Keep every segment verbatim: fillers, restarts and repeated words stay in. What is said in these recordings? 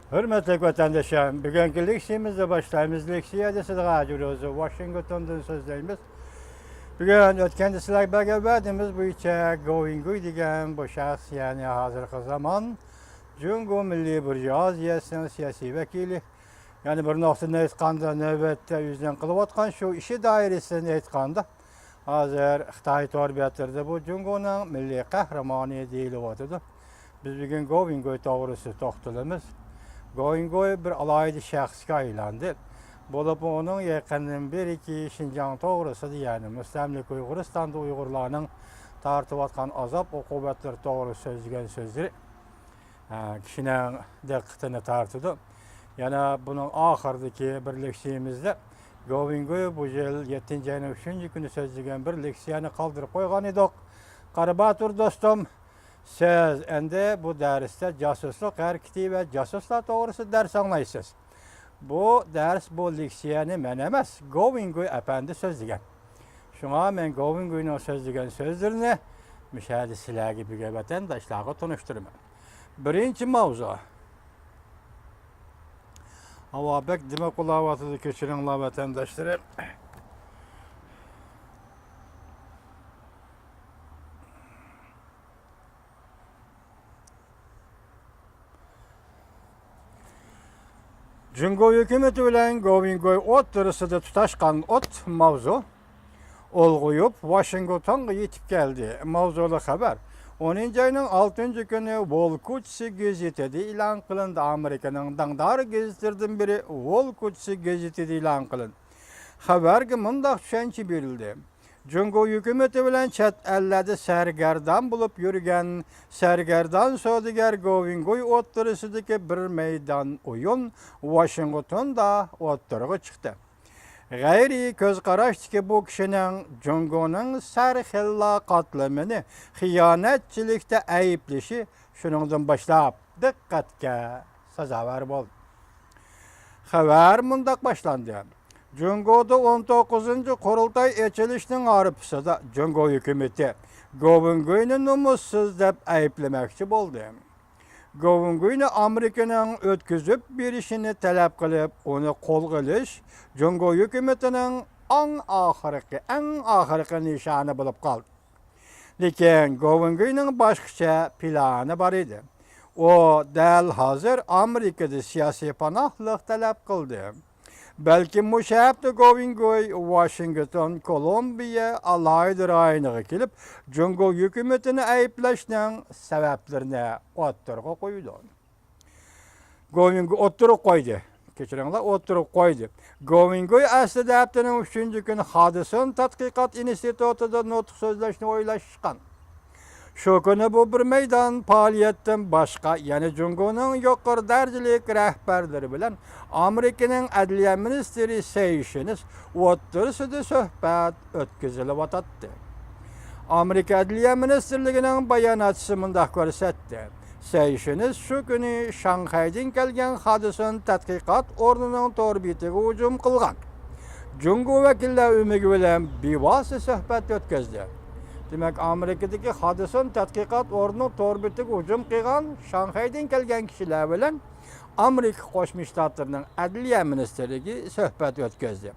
ھۆرمەتلىك ۋەتەنداشلار، بۈگۈنكى لېكسىيەمىزنى باشلايمىز. لېكسىيەدە سىزگە ھاجى روزى ۋاشىنگتوندىن سۆزلەيمىز. بۈگۈن ئۆتكەندە سىلەرگە بەرگەن ۋەدىمىز بويىچە گوۋىنگۇي دېگەن بۇ شەخس، يەنى ھازىرقى زامان جۇڭگو مىللىي بۇرژۇئازىيەسىنىڭ سىياسىي ۋەكىلى، يەنى بىر نۇقتىدىن ئېيتقاندا، نۆۋەتتە ئۆزىنىڭ قىلىۋاتقان شۇ ئىشى دائىرىسىدىن ئېيتقاندا، ھازىر خىتاي تور بەتلىرىدە بۇ جۇڭگونىڭ مىللىي قەھرىمانى دېيىلىۋاتىدۇ. بىز بۈگۈن گوۋىنگوي توغرىسىدا توختىلىمىز. گوۋىنگوي بىر ئالاھىدە شەخسكە ئايلاندى. بولۇپمۇ ئۇنىڭ يېقىندىن بېرىكى شىنجاڭ توغرىسىدا، يەنى مۇستەملىكە ئۇيغۇرىستاندا ئۇيغۇرلارنىڭ تارتىۋاتقان ئازاب-ئوقۇبەتلىرى توغرىسىدا سۆزلىگەن سۆزلىرى، ھە، كىشىنىڭ دىققىتىنى تارتىدۇ. يەنە بۇنىڭ ئاخىرىدىكى بىر لېكسىيىمىزدە گوۋىنگوي بۇ يىل يەتتىنچى ئاينىڭ ئۈچىنچى كۈنى سۆزلىگەن بىر لېكسىيەنى قالدۇرۇپ قويغان ئىدۇق. قارا باتۇر دوستۇم، سىز ئەندى بۇ دەرستە جاسۇسلۇق ھەرىكىتى ۋە جاسۇسلار توغرىسىدا دەرس ئاڭلايسىز. بۇ دەرس، بۇ لېكسىيەنى مەن ئەمەس، گوۋىنگوي ئەپەندى سۆزلىگەن. شۇڭا مەن گوۋىنگوينىڭ سۆزلىگەن سۆزلىرىنى مۇشۇ يەردە سىلەرگە، بۈگۈن ۋەتەنداشلارغا تونۇشتۇرىمەن. بىرىنچى ماۋزۇ. ھاۋا بەك دىمىق بولاۋاتىدۇ، كەچۈرۈڭلار ۋەتەنداشلىرىم. جۇڭگو ھۆكۈمىتى بىلەن گوۋىنگوي ئوتتۇرىسىدا تۇتاشقان ئوت ماۋزۇ ئۇلغىيىپ، ۋاشىنگتونغا يېتىپ كەلدى. ماۋزۇلۇق خەۋەر ئونىنچى ئاينىڭ ئالتىنچى كۈنى ۋول كۇچىسى گېزىتىدە ئېلان قىلىندى. ئامېرىكىنىڭ داڭدار گېزىتلىرىدىن بىرى ۋول كۇچىسى گېزىتىدە ئېلان قىلىندى. خەۋەرگە مۇنداق چۈشەنچە بېرىلدى. جۇڭگو ھۆكۈمىتى بىلەن چەت ئەللەردە سەرگەردان بولۇپ يۈرگەن سەرگەردان سودىگەر گوۋىنگوي ئوتتۇرىسىدىكى بىر مەيدان ئويۇن ۋاشىنگتوندا ئوتتۇرىغا چىقتى. غەيرىي كۆز قاراشتىكى بۇ كىشىنىڭ جۇڭگونىڭ سەرخىللا قاتلىمىنى خىيانەتچىلىكتە ئەيىبلىشى شۇنىڭدىن باشلاپ دىققەتكە سازاۋەر بولدى. خەۋەر مۇنداق باشلاندى. جۇڭگودا ئون توققۇزىنچى قۇرۇلتاي ئېچىلىشنىڭ ھارپىسىدا جۇڭگو ھۆكۈمىتى گوۋىنگوينى نومۇسسىز دەپ ئەيىبلىمەكچى بولدى. گوۋىنگوينى ئامېرىكىنىڭ ئۆتكۈزۈپ بېرىشىنى تەلەپ قىلىپ، ئۇنى قولغا ئېلىش جۇڭگو ھۆكۈمىتىنىڭ ئەڭ ئاخىرقى، ئەڭ ئاخىرقى نىشانى بولۇپ قالدى. لېكىن گوۋىنگوينىڭ باشقىچە پىلانى بار ئىدى. ئۇ دەل ھازىر ئامېرىكىدا سىياسىي پاناھلىق تەلەپ قىلدى. بەلكىم مۇشۇ ھەپتە گوۋىنگوي ۋاشىنگتون كولومبىيە ئالاھىدە رايونىغا كېلىپ، جۇڭگو ھۆكۈمىتىنى ئەيىبلەشنىڭ سەۋەبلىرىنى ئوتتۇرىغا قويىدۇ. گوۋىنگوي ئوتتۇرىغا قويدى. كەچۈرۈڭلار، ئوتتۇرىغا قويدى. گوۋىنگوي ئەسلىدە ھەپتىنىڭ ئۈچىنچى كۈنى خادىسون تەتقىقات ئىنستىتۇتىدا نۇتۇق سۆزلەشنى ئويلاشقان. شۇ كۈنى بۇ بىر مەيدان پائالىيەتتىن باشقا، يەنە جۇڭگونىڭ يۇقىرى دەرىجىلىك رەھبەرلىرى بىلەن ئامېرىكىنىڭ ئەدلىيە مىنىستىرى سېيشىنس ئوتتۇرىسىدا سۆھبەت ئۆتكۈزۈلۈۋاتاتتى. ئامېرىكا ئەدلىيە مىنىستىرلىكىنىڭ باياناتچىسى مۇنداق كۆرسەتتى: سېيشىنس شۇ كۈنى شاڭخەيدىن كەلگەن خادىسون تەتقىقات ئورنىنىڭ تور بېتىگە ھۇجۇم قىلغان. جۇڭگو ۋەكىللەر ئۆمىكى بىلەن بىۋاسىتە سۆھبەت ئۆتكۈزدى. دېمەك، ئامېرىكىدىكى خادىسون تەتقىقات ئورنىنىڭ تور بېتىگە ھۇجۇم قىلغان شاڭخەيدىن كەلگەن كىشىلەر بىلەن ئامېرىكا قوشما شتاتلىرىنىڭ ئەدلىيە مىنىستىرلىكى سۆھبەت ئۆتكۈزدى.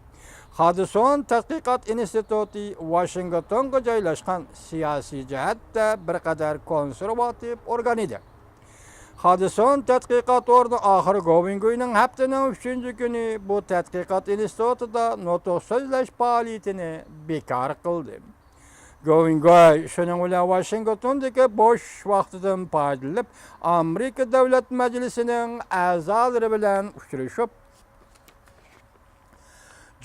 خادىسون تەتقىقات ئىنستىتۇتى ۋاشىنگتونغا جايلاشقان، سىياسىي جەھەتتە بىر قەدەر كونسېرۋاتىپ ئورگان ئىدى. خادىسون تەتقىقات ئورنى ئاخىرى گوۋىنگوينىڭ ھەپتىنىڭ ئۈچىنچى كۈنى بۇ تەتقىقات ئىنستىتۇتىدا نۇتۇق سۆزلەش پائالىيىتىنى بىكار قىلدى. گوۋىنگوي شۇنىڭ بىلەن ۋاشىنگتوندىكى بوش ۋاقتىدىن پايدىلىنىپ، ئامېرىكا دۆلەت مەجلىسىنىڭ ئەزالىرى بىلەن ئۇچرىشىپ،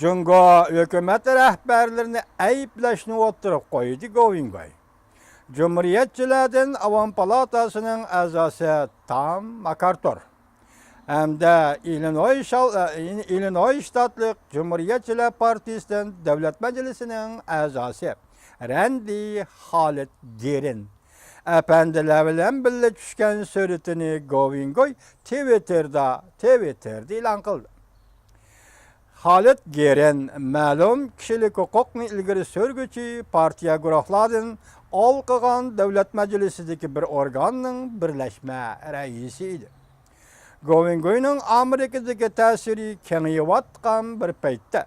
جۇڭگو ھۆكۈمەت رەھبەرلىرىنى ئەيىبلەشنى ئوتتۇرىغا قويدى. گوۋىنگوي جۇمھۇرىيەتچىلەردىن ئاۋام پالاتاسىنىڭ ئەزاسى تام ماكارتۇر ھەمدە ئىلىنوي شال-، ئىلىنوي شتاتلىق جۇمھۇرىيەتچىلەر پارتىيىسىدىن دۆلەت مەجلىسىنىڭ ئەزاسى رەندى خالىد گېرىن ئەپەندىلەر بىلەن بىللە چۈشكەن سۈرىتىنى گوۋىنگوي تىۋىتتېردا، تىۋىتتېردا ئېلان قىلدى. خالىد گېرىن مەلۇم كىشىلىك ھوقۇقنى ئىلگىرى سۈرگۈچى پارتىيە گۇرۇھلاردىن ئالقىغان دۆلەت مەجلىسىدىكى بىر ئورگاننىڭ بىرلەشمە رەئىسى ئىدى. گوۋىنگوينىڭ ئامېرىكىدىكى تەسىرى كېڭىيىۋاتقان بىر پەيتتە،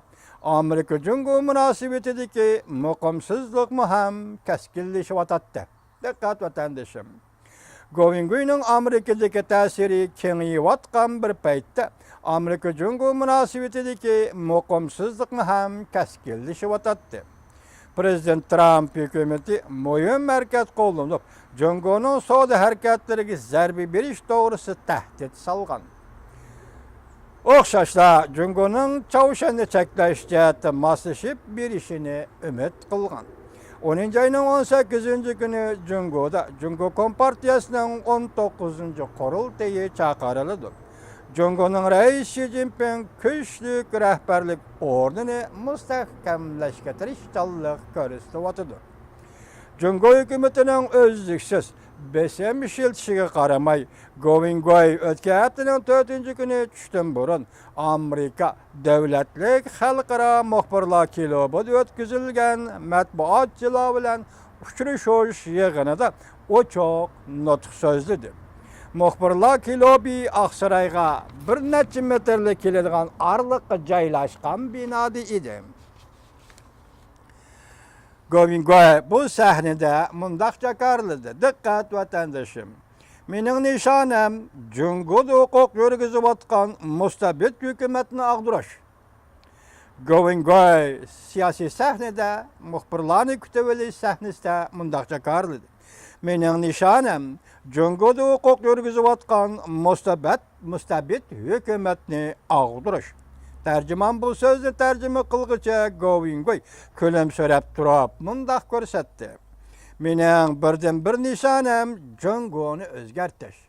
ئامېرىكا جۇڭگو مۇناسىۋىتىدىكى مۇقىمسىزلىقمۇ ھەم كەسكىنلىشىۋاتاتتى. دىققەت، ۋەتەندىشىم! گوۋىنگوينىڭ ئامېرىكىدىكى تەسىرى كېڭىيىۋاتقان بىر پەيتتە، ئامېرىكا جۇڭگو مۇناسىۋىتىدىكى مۇقىمسىزلىقمۇ ھەم كەسكىنلىشىۋاتاتتى. پىرېزىدېنت ترامپ ھۆكۈمىتى مۇھىم ھەرىكەت قوللىنىپ، جۇڭگونىڭ سودا ھەرىكەتلىرىگە زەربە بېرىش توغرىسىدا تەھدىت سالغان. ئوخشاشلا، جۇڭگونىڭ چاۋشيەننى چەكلەش جەھەتتە ماسلىشىپ بېرىشىنى ئۈمىد قىلغان. ئونىنچى ئاينىڭ ئون سەككىزىنچى كۈنى جۇڭگودا جۇڭگو كومپارتىيەسىنىڭ ئون توققۇزىنچى قۇرۇلتىيى چاقىرىلىدۇ. جۇڭگونىڭ رەئىسى شى جىنپىڭ كۈچلۈك رەھبەرلىك ئورنىنى مۇستەھكەملەشكە تىرىشچانلىق كۆرسىتىۋاتىدۇ. جۇڭگو ھۆكۈمىتىنىڭ ئۈزلۈكسىز بېسىم ئىشلىتىشىگە قارىماي، گوۋىنگوي ئۆتكەن ھەپتىنىڭ تۆتىنچى كۈنى چۈشتىن بۇرۇن ئامېرىكا دۆلەتلىك خەلقئارا مۇخبىرلار كىلۇبىدا ئۆتكۈزۈلگەن مەتبۇئاتچىلار بىلەن ئۇچرىشىش يىغىنىدا ئوچۇق نۇتۇق سۆزلىدى. مۇخبىرلار كىلۇبى ئاقسارايغا بىر نەچچە مېتىرلا كېلىدىغان ئارىلىققا جايلاشقان بىنادا ئىدى. گوۋىنگوي بۇ سەھنىدە مۇنداق جاكارلىدى: دىققەت، ۋەتەندىشىم! مېنىڭ نىشانەم جۇڭگودا ھوقۇق يۈرگۈزۈۋاتقان مۇستەبىت ھۆكۈمەتنى ئاغدۇرۇش. گوۋىنگوي سىياسىي سەھنىدە مۇخبىرلارنى كۈتۈۋېلىش سەھنىسىدە مۇنداق جاكارلىدى: مېنىڭ نىشانەم جۇڭگودا ھوقۇق يۈرگۈزۈۋاتقان مۇستەبىت، مۇستەبىت ھۆكۈمەتنى ئاغدۇرۇش. تەرجىمان بۇ سۆزنى تەرجىمە قىلغۇچە گوۋىنگوي كۈلۈمسىرەپ تۇرۇپ مۇنداق كۆرسەتتى: مېنىڭ بىردىنبىر نىشانەم جۇڭگونى ئۆزگەرتىش.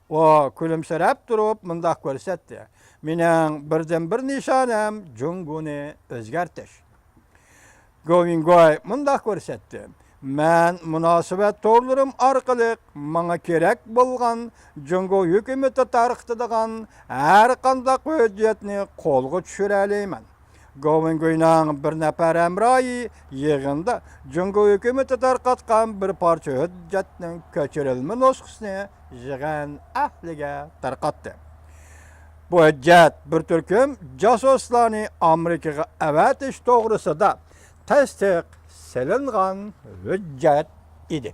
ئۇ كۈلۈمسىرەپ تۇرۇپ مۇنداق كۆرسەتتى: مېنىڭ بىردىنبىر نىشانەم جۇڭگونى ئۆزگەرتىش. گوۋىنگوي مۇنداق كۆرسەتتى: مەن مۇناسىۋەت تورلىرىم ئارقىلىق ماڭا كېرەك بولغان جۇڭگو ھۆكۈمىتى تارقىتىدىغان ھەر قانداق ھۆججەتنى قولغا چۈشۈرەلەيمەن. گوۋىنگوينىڭ بىر نەپەر ھەمراھى يىغىندا جۇڭگو ھۆكۈمىتى تارقاتقان بىر پارچە ھۆججەتنىڭ كۆچۈرۈلمە نۇسخىسىنى يىغىن ئەھلىگە تارقاتتى. بۇ ھۆججەت بىر تۈركۈم جاسۇسلارنى ئامېرىكىغا ئەۋەتىش توغرىسىدا تەستىق سېلىنغان ھۆججەت ئىدى.